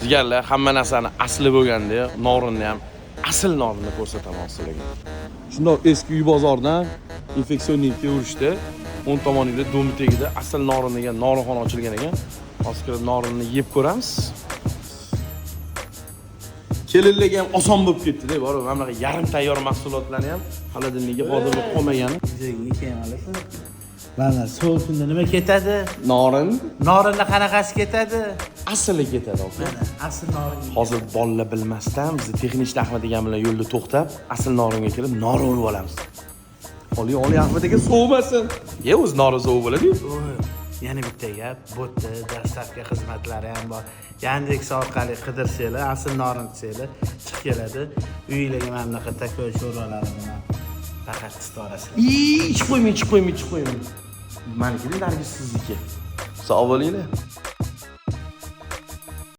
Jigarlar, hamma narsani asli bo'lganda, norinni ham asl norinni ko'rsataman sizlarga. Shundoq eski uy bozoridan infeksionnikka urishdi. O'ng tomoningda dom tagida asl norin degan norinxona ochilgan ekan. Hozir kirib norinni yeb ko'ramiz. Kelinlarga ham oson bo'lib ketdi-da, borib mana bunaqa yarim tayyor mahsulotlarni ham холодильник ka hozir qolmagani. Keyin olasan. Mana sovuq kunda nima ketadi? Norin. Norinda qanaqasi ketadi? Asli ketadi, aka. Mana asl norin. Hozir bolalar bilmasdan bizni texnik Ahmad degan bilan yo'lda to'xtab, asl noringa kelib norin urib olamiz. Oling, oling, Ahmad aka, sovimasin. Ye, o'zi norin sovuq bo'ladi-yu. Oy, yana bitta gap, bu yerda доставка xizmatlari ham bor. Yandex orqali qidirsanglar, asl norin desanglar, chiqib keladi. Uyinglarga mana bunaqa такой sho'rvalar bilan faqat istorasizlar. Ichib qo'ymang, ichib qo'ymang, ichib qo'ymang. Manikida, Nargiz sizniki. Sog' bo'linglar.